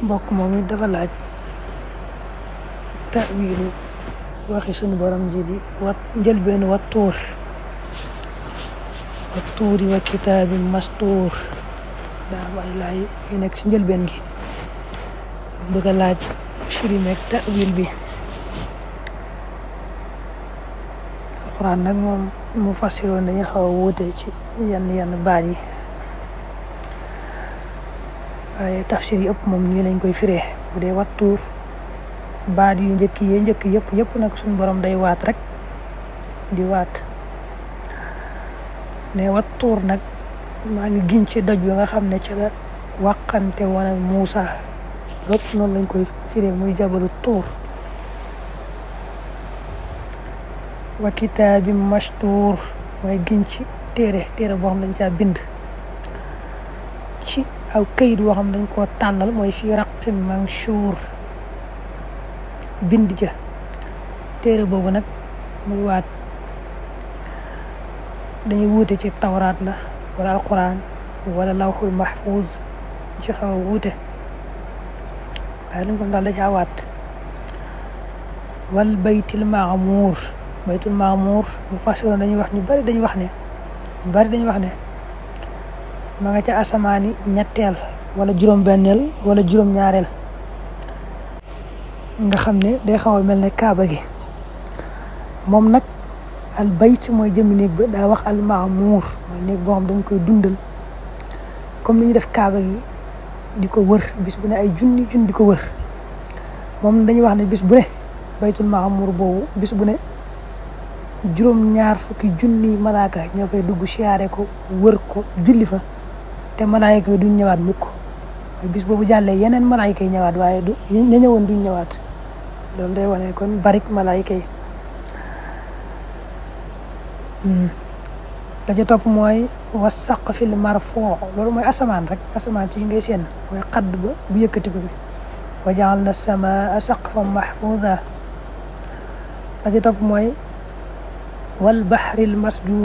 mbokk moom it dafa laaj ta'wiilu waxi sunu borom ji di njëlbeen wa tuuri wa kitaabin mastuur daa am ay laay yu nekk ci njëlbeen gi bëgg a laaj firi meeg ta'wiil bi. alxuraan nag moom mu fasiroon dañu xaw a wuute ci yenn baat yi, waaye tafsir yi ëpp moom nii lañ koy firee. bu dee wattuur baat yu njëkk yëpp nag suñu borom day waat rek di waat ne wattuur nag maa ngi giñ ci doj bi nga xam ne ci la wàqante woon ak Muusa ëpp noonu lañ koy firee muy jabalu tuur. wa kitaabin mastuur mooy giñ ci téere boo xam dañ caa bind ci aw kayit boo xam dañ koo tàllal mooy fii raqin manshuur bind ja téere boobu nag muy waat dañuy wuute ci tawraat la wala alquran wala lawxul mahfuz ci xaw a wuute, waaye luñ ko daal da caa waat. wal baytil maamuur mu fasiroon dañuy wax ñu bari dañuy wax ne ma nga ca asamaani ñetteel wala juróom-benneel wala juróom-ñaareel, nga xam ne day xaw a mel ne kaaba gi. moom nag al bayt mooy jëmmi néeg ba, daa wax al maamuur mooy néeg boo xam dañ koy dundal comme ni ñu def kaaba gi di ko wër bis bu ne ay junni di ko wër. moom dañuy wax ne bis bu ne baytul maamuur boobu bis bu ne juróom-ñaar fukki junni malaaka ñoo koy dugg siyaare ko wër ko julli fa, te malaayika yi duñ ñëwaat mukk. bis boobu jàllee yeneen malaayika yi ñëwaat, waaye du ña ñëwoon duñ ñëwaat. loolu day wane kon barik malaayika yi. la ca topp mooy wa saqfil marfuu, loolu mooy asamaan rek, asamaan ci ngay seen mooy xadd ba bu yëkkati ko bi. wa ja'alna samaa saqfan mahfuuza. la ca topp mooy wal bahril masjuur